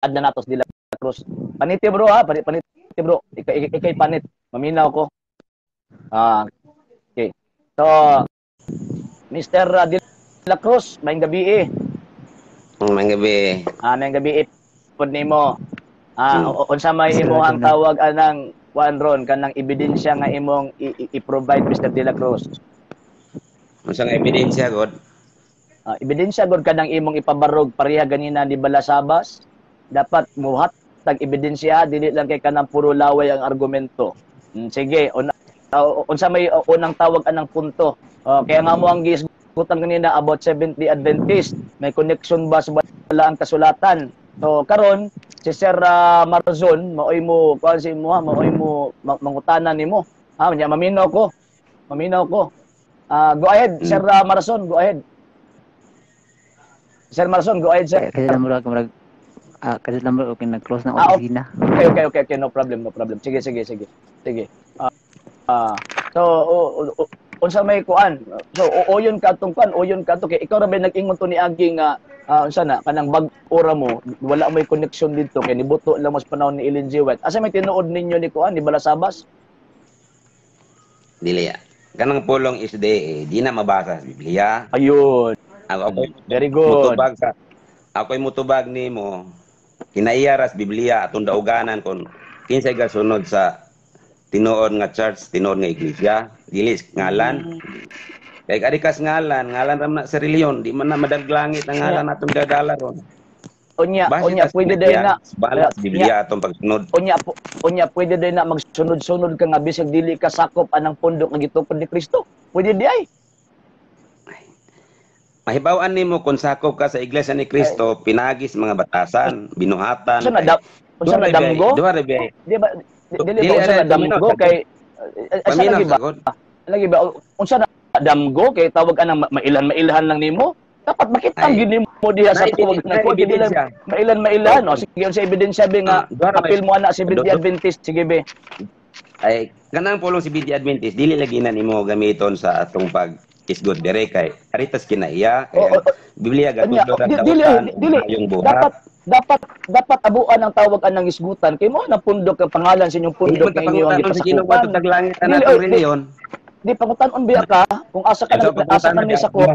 I-add na nato si De La Cruz. Paniti, bro, ha, paniti, bro. Ikay panit. Maminaw ko. Ah, okay. So, Mr. De La Cruz, maayong gabi eh. Maayong gabi. Ah, maayong gabi eh pod nimo. Ah, unsa may imong tawag anang kuan ron, kanang ebidensya nga imong i-provide, Mr. De La Cruz? Unsa nga ebidensya god? Ah, ebidensya gud kanang imong ipabarog pareha ganina ni Balasabas. Dapat muhat tag ebidensya, dili lang kay kanang puro laway ang argumento. Sige, unsa may unang tawag anang punto? Kaya nga mo ang giisgutan kanina about Seventh-day Adventist, may connection ba sa balaang kasulatan? So karon si Sir Marzon maoy mo kuan si mo ha, maoy mo mangutana nimo. Ha, nya maminaw ko. Maminaw ko. Ah, go ahead, Sir Marzon, go ahead. Sir Marzon, go ahead, sir. Kasi lang murag murag kasi lang murag okay nag-close ng Ah, opisina. Okay, no problem, no problem. Sige, sige, sige. Sige. So, unsa may kuan? So, uyon ka atong kuan, uyon ka ato kay ikaw ra ba nag-ingon to ni agi nga unsa na kanang bag-o ra mo, wala may connection dito kay nibuto lang mas panahon ni Ellen G. White. Asa may tinuod ninyo ni kuan ni Balasabas? Dili ya. Kanang pulong SDA, di na mabasa sa Biblia. Ayun. Ako ako'y Very good. mutubag sa ako'y mutubag nimo. Kinaiya ras Biblia atong dauganan kon kinsay gasunod sa tinuod nga church, tinuod nga iglesia, dili ngalan. Kay ari kas ngalan, ngalan ra man na sa reliyon, di man na madaglangit ang ngalan atong dadala ron. Unya, Base unya tas pwede Biblia, din na balas Biblia atong pagsunod. Unya pwede din na magsunod-sunod ka nga bisag dili ka sakop anang pundok nga gitukod ni Kristo. Pwede di ay. Mahibaw-an nimo kung sakop ka sa Iglesia ni Cristo, pinagis mga batasan, binuhatan. Unsa na unsa na damgo? Duha ra bay. Di ba dili Dili ba unsa ara na damgo paminaw kay asa Paminaw lagi ba? sa God. Lagi ba unsa na damgo kay tawag anang mailan-mailhan lang nimo? Dapat makita Ay. gyud nimo diha sa tawag Na na ko dili lang ebidensya. mailan-mailhan. O sige, unsa ebidensya be nga Ah, duha ra may apil mo ana si Seventh-day Adventist? Sige be. Ay, kanang pulong Seventh-day Adventist dili lagi na nimo gamiton sa atong pag isgot dire kay aritas kinaiya kay Oo, ang Biblia Unya, gatudlo ra dili dautan dili yung buhat. Dapat abuan ang tawag anang isgutan kay mo na pundok ang pangalan sa inyong Dili pundok man nga inyo ang ta sa Ginoo gipasakupan. atong daglangit ang Dili atong oy, di, reliyon. di pangutan-on biya ka kung asa ka So na asa ka pangutan-on ni biya sakop.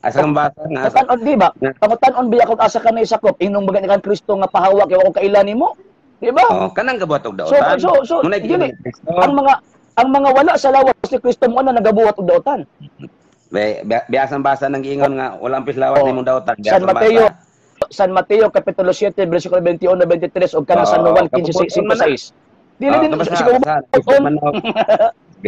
asa kang basa nga asa Pangutan-on di ba? nga Pangutan-on biya kung asa ka na isakop, ingong baga ni kan Kristo nga pahawa kay wa ko kaila nimo. Di ba? Oh, kanang gabuhat og So dautan. so Munay dili giingon ni Kristo. ang mga wala sa lawas ni Kristo mo na nagabuhat og dautan. Be, biyasang basa nang giingon nga wala ang pislawas Oh, nimong dautan, San biyasang Mateo basa. San Mateo kapitulo 7 bersikulo 21 23 ug kanang San Oo, Juan 15 kabubuton man na. 5 6. Dili Oh, din basa, siguro basa. Isip man na.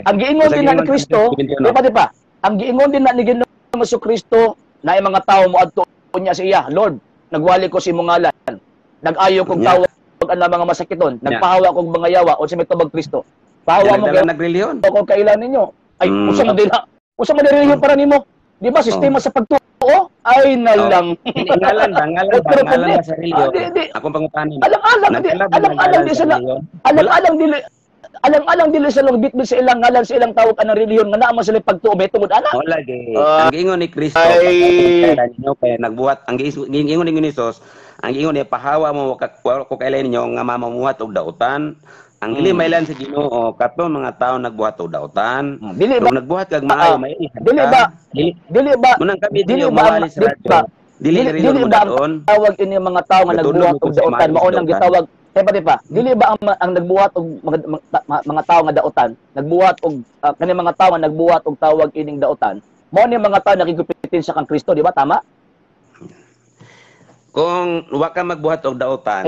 ang giingon Basta din na ni giingon sa Kristo, 21. di ba? Ang giingon din na ni Ginoong Kristo na mga tao mo adto niya sa iya, "Lord, nagwali ko sa imong ngalan. Nag-ayo kog Nya. tawag ang mga masakiton, Nya. nagpahawa kog mga yawa," unsa may tubag Kristo? "Pahawa mo Nagdala kay nagreliyon. ako kailan ninyo." Ay, unsa man dila? Unsa man relihiyon para nimo? Di ba sistema sa pagtuo? Ay na lang. Dili, ngalan ba, ngalan ba, Pero ngalan di, ba sa reliyon? di, di, Akong pangutanan. Alang-alang di, Nagdala ba alang-alang nagalan di sa sila, reliyon? alang-alang dili, alang-alang dili sila bitbit sa ilang ngalan sa ilang tawag anang relihiyon nga naa man sila pagtuo may tungod ana. Wala lagi. Ah, Ang giingon ni Kristo, ay. kailan ninyo kaya nagbuhat ang giingon ni Jesus, ang giingon niya, "Pahawa mo ko kailan ninyo nga mamamuhat og dautan." Ang dili mailan sa Ginoo kato mga tawo nagbuhat og dautan. Dili ba Kung nagbuhat kag maayo, Ah, may dili ba dili dili ba munang kami dili dili ba ang mawali sa di radyo. ba Dili dili reliyon dili mo ba ang daon. tawag ini mga tao nga Gatulog nagbuhat mo og kung sa dautan maayo mao sa nang dautan. gitawag? Teka, di pa, dili ba ang nagbuhat og mga tao nga dautan, nagbuhat og kani mga tao nga nagbuhat og tawag ining dautan, mao ni mga tao nakigupitin sa kang Kristo, di ba? Tama? Kung wa ka magbuhat og dautan,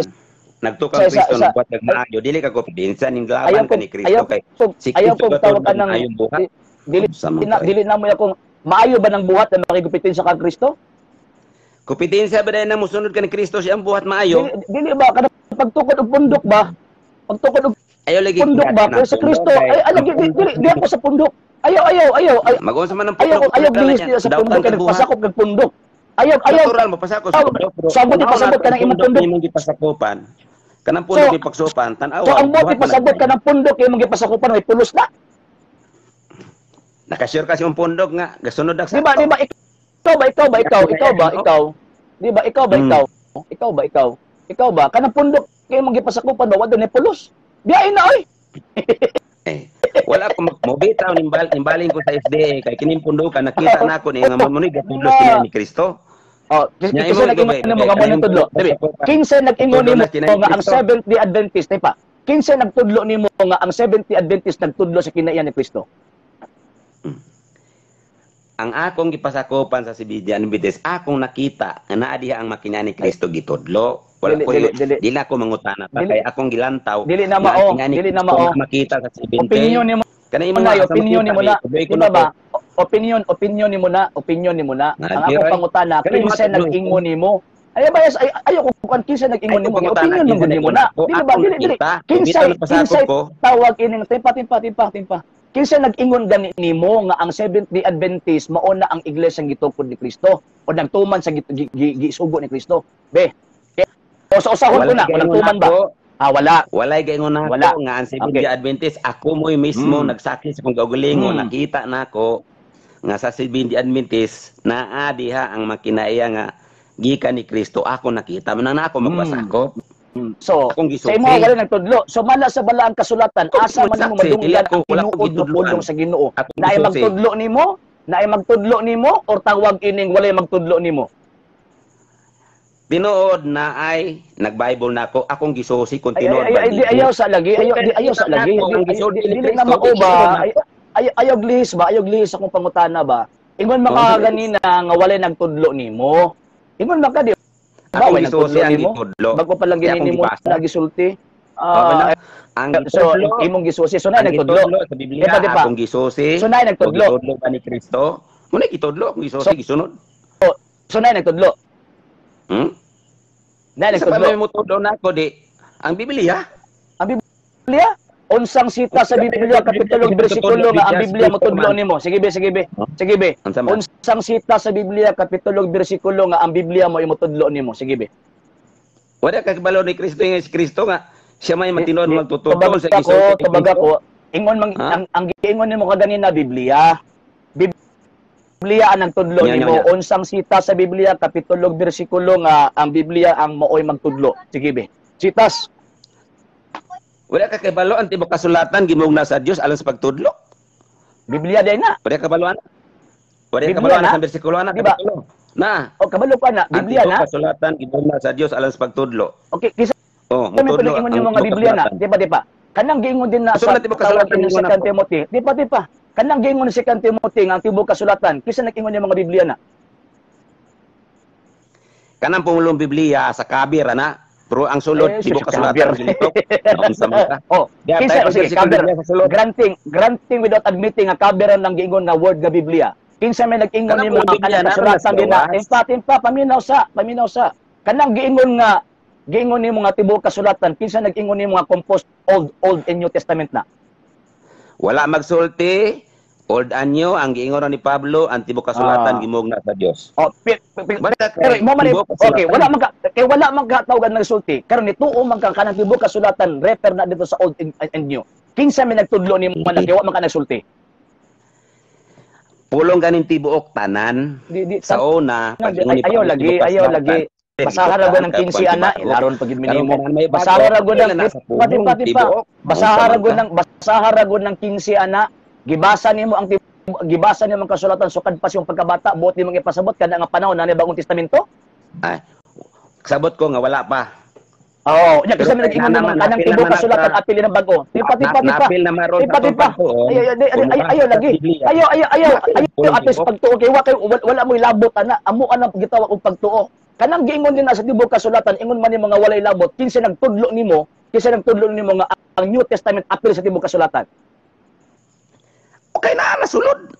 nagtukang Sa Kristo nagbuhat kag maayo, dili ka kumpiyansa ning Ayaw laban ka ko ni Kristo ayaw kay ko si ayaw Kristo ko tawag gatudlo anang maayong buhat. dili Sa mga na kay. Dili na mo akong maayo ba ng buhat na makigupitin sa kang Kristo? Kumpiyansa ba dahil na musunod ka ni Kristo siyang buhat maayo? Dili, dili ba kada pagtukod og pundok ba? Pagtukod og Ayaw lagi pundok ba? kanang Pero sa pundok Kristo kay ay alam ang di pundok dili di ako sa pundok. Ayaw, ayaw, ayaw, ay, Mag-unsa man ang ayaw pundok ayaw dala bihis niya, niya sa dautan pundok kay kag buhat. nagpasakop kag pundok. Ayaw, ayaw. Natural mo pasakop sa Ayaw, pundok pero sabot tan-aw ipasabot nato ka ang ng imong pundok pundok. nimong gipasakopan. Kanang So, pundok gipaksupan, tan-awa so ang buhat buhat man ipasabot ang ka ng pundok imong gipasakopan may pulos na. Nakasure kasi yung pundok nga gasunod ak Di ba, di ba ikaw ba, ikaw ba, ikaw, ikaw ba, ikaw? Di ba, ikaw ba, ikaw? Ikaw ba, ikaw? Ikaw ba kanang pundok kay imong gipasakupan ba wa ni pulos? Biyain na oy. Eh, wala ko mobitaw nimbaling ko sa SDA kay kining pundukan nakita nako ni nga mo ni gatudlo sila ni Kristo. Oh, kinsa nag-ingon nimo nga mo nagtudlo? Dili. Kinsa nag-ingon nimo nga ang Seventh Day Adventist, di pa? Kinsa nagtudlo nimo nga ang Seventh Day Adventist nagtudlo sa kinaiyan ni Kristo? Ang akong gipasakupan sa Seventh Day Adventist, akong nakita nga naa diha ang makina ni Kristo gitudlo. Wala ko dili ako mangutana pa kay akong gilantaw. Dili na mao, dili na mao makita sa Seventh. Opinion nimo. Kanay imo na opinion nimo na. Di ba? Opinion, opinion nimo na, opinion nimo na. Ang akong pangutana, kinsa nag-ingon nimo? Ay ba ayo ko kan kinsa nag-ingon nimo? Opinion man nimo na. Dili ba dili dili. Kinsa tawag ining timpa timpa timpa timpa. Kinsa nag-ingon gani nimo nga ang Seventh Day Adventist mao na ang iglesia gitukod ni Kristo o nagtuman sa gisugo ni Kristo? Be. O sa usahon ko na, walang tuman ba? Ah, wala. Walay gaingon na ako nga ang Seventh Day Adventist, ako mo'y mismo nagsakit sa kong kaugalingon, nakita nako nga sa Seventh Day Adventist naa diha ang makinaiya nga gikan ni Kristo, ako nakita man na ako magpasakop. So, sa imo wala nagtudlo. So mala sa balaang kasulatan, asa man nimo madunggan ang tinuod nga pulong sa Ginoo? Naay magtudlo nimo? Naay magtudlo nimo or tawag ining walay magtudlo nimo? Tinuod na ay nag-Bible na ako, akong gisusi kung tinuod ba. Ayaw sa lagi, ayaw sa lagi. Dili na mao ba? Ayaw glihis ba? Ayaw glihis akong pangutana ba? Ingon maka ganina nga walay nagtudlo nimo. Ingon maka di ba walay nagtudlo nimo? Bago pa lang gini nimo nagisulti. Ang so imong gisusi, so naay nagtudlo sa Biblia, akong gisusi. So naay nagtudlo. Gitudlo ba ni Kristo? Muna gitudlo akong gisusi, gisunod. So naay nagtudlo. Naay nagtudlo. Sa mo tudlo nako di ang Biblia. Ang Biblia? Unsang sita sa Biblia kapitulo bersikulo nga ang Biblia motudlo nimo? Sige be, sige be. Sige be. Unsang sita sa Biblia kapitulo bersikulo nga ang Biblia mo imotudlo nimo? Sige be. Wala ka kabalo ni Kristo nga si Kristo nga siya may matinuod magtutudlo sa gisulti. Tubag ako, ingon mang ang giingon nimo kaganina Biblia. Biblia ang nagtudlo nimo. Unsang sita sa Biblia kapitulo bersikulo nga ang Biblia ang maoy magtudlo? Sige be. Sitas. Wala ka kabalo ang tibuok kasulatan gimugna sa Dios alang sa pagtudlo. Biblia day na. Wala ka kabalo ana. Wala ka kabalo ana sa bersikulo ana kapitulo. Na. O kabalo pa na Biblia na. Ang tibuok kasulatan gimugna sa Dios alang sa pagtudlo. Okay, kisa oh, motudlo ang ingon mga Biblia na, di ba di pa? Kanang giingon din na sa kasulatan ni 2 Timothy, di ba di pa? Kanang giingon ni 2 Timothy nga ang tibuok kasulatan, kisa nag-ingon yung mga Biblia na. Kanang pumulong Biblia sa kabir ana. Pero ang sulod, tibuok kasulatan gilitok. Oh, kinsa sige, kaber. Granting without admitting nga kaberan lang giingon nga word nga Biblia. Kinsa may nag-ingon nimo nga kanang kasulatan din na timpa timpa paminaw sa, paminaw sa. Kanang giingon nga giingon nimo nga tibuok kasulatan, kinsa nag-ingon nimo nga composed Old and New Testament na? Wala magsulti. Old and New ang giingon ni Pablo ang tibuok kasulatan gimugna sa Dios. Oh, pero mo man okay, wala man ka kay wala man ka tawagan nagsulti. Karon nituo man ka kanang tibuok kasulatan refer na dito sa Old and New. Kinsa may nagtudlo nimo man kay wa man ka nagsulti? Pulong ganin tibuok tanan. Sa una pag ayaw lagi, ayaw lagi. Basahan ra ng 15 ana, ilaron pagid minimo. Basahan ra gud ng pati pati pa. Basahan ra gud ng basahan ra gud ng 15 ana. Gibasa nimo ang gibasa nimo ang kasulatan sukad pa siyang pagkabata, buot nimo ipasabot kada nga panahon na Bagong Testamento? Ay, sabot ko nga wala pa. Oo, nya kasi may nag-ingon naman kanang tibuok kasulatan apil ng bago. Tipa tipa tipa. Tipa tipa. Ayo lagi. Ayo ayo ayo ayo apis pagtuo kay wa kay wala moy labot ana. Amo ana gitawag og pagtuo. Kanang giingon din na sa tibuok kasulatan, ingon man ni mga walay labot, kinsa nagtudlo nimo, kinsa nagtudlo nimo nga ang New Testament apil sa tibuok kasulatan. Okay na nasulod.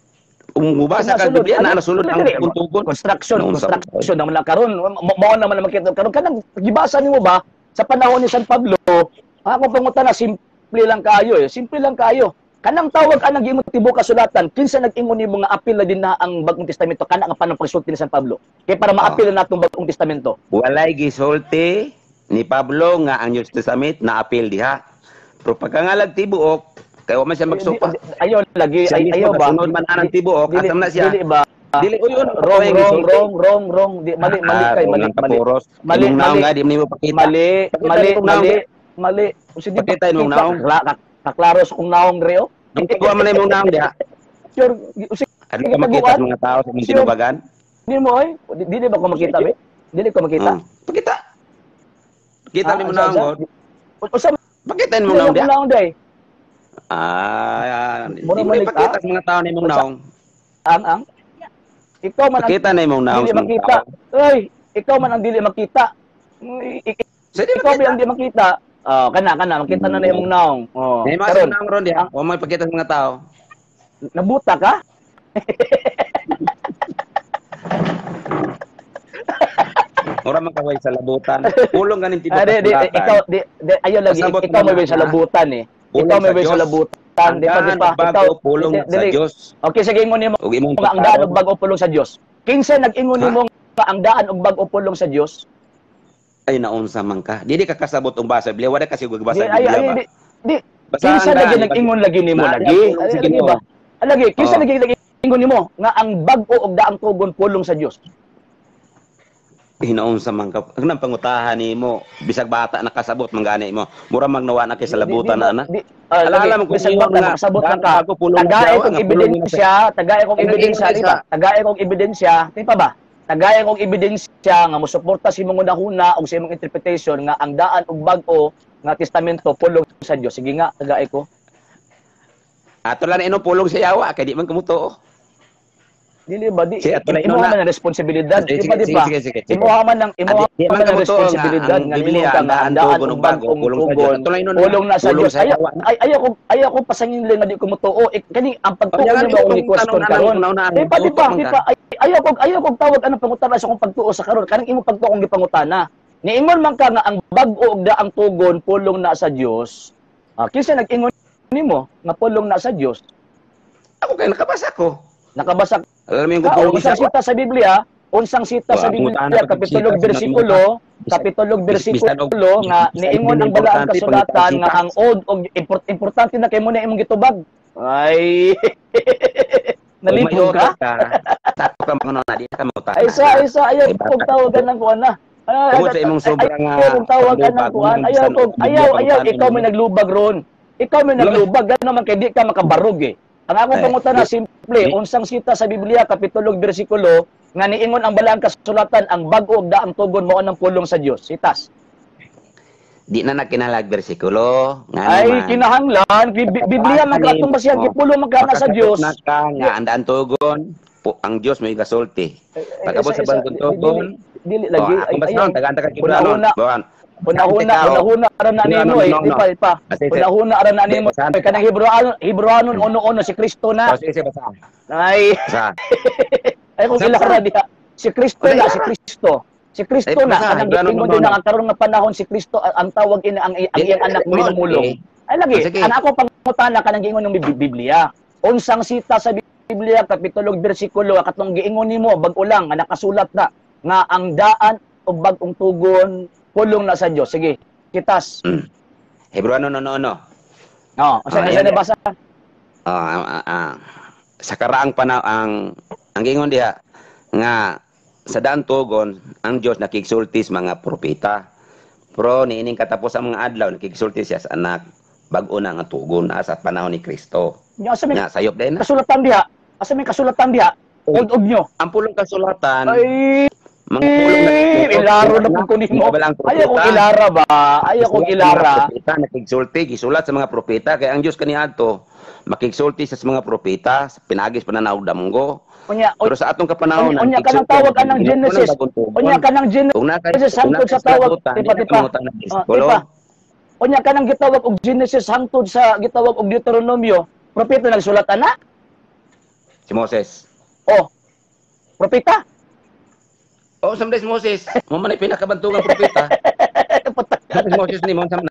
Kung mubasa ka Biblia na nasulod ang tugon. Construction, construction naman lang karon. Mao naman makita karon kanang gibasa nimo ba sa panahon ni San Pablo? Ako pangutana simple lang kayo eh. Simple lang kayo. Kanang tawag anang giingon tibuok kasulatan, kinsa nag-ingon nimo nga apil na din na ang Bagong Testamento kana nga panang pagsulti ni San Pablo? Kay para maapil na natong Bagong Testamento. Walay gisulti ni Pablo nga ang New Testament na apil diha. Pero pagkangalag tibuok kay wa man siya magsupa. Ayo lagi, ayaw ba? Sunod man anang tibuok, asam na siya. Dili ba? Dili uy Wrong, wrong, wrong, wrong, wrong. Di, mali, mali kay, mali, mali. Mali, mali. Mali. Nga di mo pakita. Mali, Pakita mali, imong naong. Mali, mali. Sige, Pakita imong naong. Kaklaro sa kong naong reo. Ang taguan man imong naong diha. Sure, sige, Ano ka makita sa mga tao sa imong Sure. tinubagan? Di mo oy. Di ba ko makita be? Dili ko makita. Pakita. Pakita Ah, ni mo asa, naong asa? god. Usa Pakita man ni mong naong akong diha. naong day. Ah, di Mura mo man ipakita sa mga tao na imong Unsa? naong. Ang ikaw man ang Pakita na imong naong dili sa mga makita. tao. Oy, ikaw man ang dili makita. Sa di Ikaw ba makita. ang di makita? Oh, kana kana makita na na imong naong. Oh, May mga karon naong ron diha. Wa mo ipakita sa mga tao. Nabuta ka? Mura man kaway sa labutan. Pulong ganin Ah, tibuok di, di, kasulatan. ikaw di, di ayaw lagi Pasabot ikaw mo may na, sa ha? labutan eh. Pulong Ikaw may sa sa Diyos. labutan, di pa, di Ang pa. daan og Ikaw bago pulong di, sa dili. Diyos. Okay, sige, ingon nimo Ug imong nga ang daan pagkaon. og bag-o pulong sa Dios. Kinsa nag-ingon Ha? nimo nga ang daan og bag-o pulong sa Dios? Ay naunsa man ka. Dili ka kasabot og basa Biblia. Wala kasi og Di basa ay Biblia ay ba. di, di Basta kinsa ang lagi daan, nag-ingon lagi nimo Naa lagi. ang pulong Ay, sa lagi Ginoo. ba? Ah, lagi kinsa Oh. lagi nag-ingon nimo nga ang bag-o og daang tugon pulong sa Dios? Hinaunsa man ka. Ang nang pangutahan nimo, bisag bata nakasabot man gani mo. Mura magnawa na kay sa labutan Di, ana. di, ah, lagi, Alala mo kung bisag ingon bata nga, makasabot lang daan ka. bago pulong sa Tagay Diyawa, kong nga pulong na sa ebidensya, tagay kong Ay, nag-ingon ebidensya, di sa ba? Tagay kong ebidensya, di pa ba? Tagay kong ebidensya nga mosuporta sa imong hunahuna ug sa imong interpretation nga ang daan og bag-o nga testamento pulong sa Dios. Sige nga, tagay ko. Ato lang na inom pulong sa yawa kay di man kamutuo. Dili ba di Sige, ato na imuha inom na. man ang responsibilidad, Sige, di ba, di sige, ba? sige, sige, sige. Imuha man ang imuha Di man man ang kamutuo nga responsibilidad ang nga Biblia ningon ka ang nga ang daan daan tugon og og bago bag-ong pulong sa Dios. tugon Ato lang inom na pulong na sa pulong Dios. sa Ayaw yawa na. ay ayaw ko ayaw ko pasangin lang nga di ko mutuo. Eh, kani ang pagtuo Kanya nimo akong i-question karon. Di pa, di pa, di pa. Ay, ayaw ko tawag anong pangutana sa akong pagtuo sa karon. Kanang imong pagtuo akong gipangutana. Niingon man ka nga ang bag-o og daang tugon pulong na sa Dios. Ah, kinsa nag-ingon nimo nga pulong na sa Dios? Ako kay nakabasa ko. Nakabasa Alam mo yung ka o pulong unsang sa sita sa Biblia, unsang sita sa Wa, pangutana Biblia pa kapitulo sita sa bersikulo, kapitulo bisan og bersikulo nga bisan niingon dili ang balaang importante kasulatan pangitang nga sita. ang old og importante na kay mo na imong gitubag. Ay, Kung may nalipong ka? utok ka, tato ka mga na di ka mangutana. Ay sa isa ayaw Ay, bata. kog tawagan ng kuan na. Ay, Tungod sa imong sobra nga ayaw kog tawagan ng paglubag, kuan. mong Ayaw bisan kog og Biblia ayaw ayaw pangutana ikaw may nimo. naglubag ron. Ikaw may naglubag gano man kay di ka makabarog eh. Ang akong Ay, pangutana di, simple, di, unsang sita sa Biblia kapitulo ug bersikulo nga niingon ang balaang kasulatan ang bag-o og daang tugon mao ang pulong sa Dios. Sitas. Di na nakinahanglan bersikulo, ngano Ay man. kinahanglan Biblia man Makabasa ka atong basihan nimo. gipulong man ka na sa Makasabot Dios. na ka nga ang daan tugon, po, ang Dios may gasulti. Ay, Pag-abot isa sa isa bagong dili tugon, dili oh, lagi akong ay ayaw basahon, tagaan ta kag Hebranon. hunahuna Bawan. hunahuna Tao. hunahuna ra na Hebranon nimo eh, no di no. pa di pa. Ah, sige, sige. Hunahuna ra na Di nimo basahan eh, ta. kanang Hebreano Hebreanon 1:1 si Kristo Oh, na. sige, sige, basahan. Ay Basahan. ay kung Basa, ila basa. ra diha. Si Kristo Wala na, ila si ra. Kristo. Si Ay, Kristo na basa, kanang Hebranon giingon din 1:1. ang karon nga panahon si Kristo ang tawag ini ang Di, iyang anak mo mo, minumulong. sige. Ay lagi, Oh, sige. ang ako pangutana kanang giingon ng Biblia. Unsang sita sa Biblia kapitulo ug bersikulo katong giingon nimo bag-o lang nga nakasulat na nga ang daan og bag-ong tugon pulong na sa Dios. Sige, kitas. Hebranon 1:1. Oh, unsa Ah, unsa yan. na basa? Ah, ah, ah. Sa karaang panahon ang gingon diha nga sa daan tugon ang Dios nakigsulti sa mga propeta. Pero niining katapos ang mga adlaw nakigsulti siya sa anak bag-o na nga tugon na sa panahon ni Kristo. Nya asa may Nga sayop din na. kasulatan diha? Asa may kasulatan diha? Old og nyo. Ang pulong kasulatan, Ay, mga pulong na ilaro na pud ko nimo. Balang Ayaw kong propeta. ilara ba? Ayaw kong Gisulat sa mga ilara. propeta, nakigsulti, gisulat sa mga propeta kay ang Dios kaniadto makigsulti sa mga propeta pinagis pananaw damgo. Unya, Pero sa atong kapanahon, unya kanang tawag anang Genesis. Unya kanang Genesis hangtod sa tawag, tipa tipa. Ah, tipa. Unya kanang gitawag og Genesis hangtod sa gitawag og Deuteronomio, propeta nagsulat ana? Si Moses. Oh. Propeta? Oh, samday si Moses. Mo man ay pinakabantugang propeta. Patay. Si Moses ni mo sam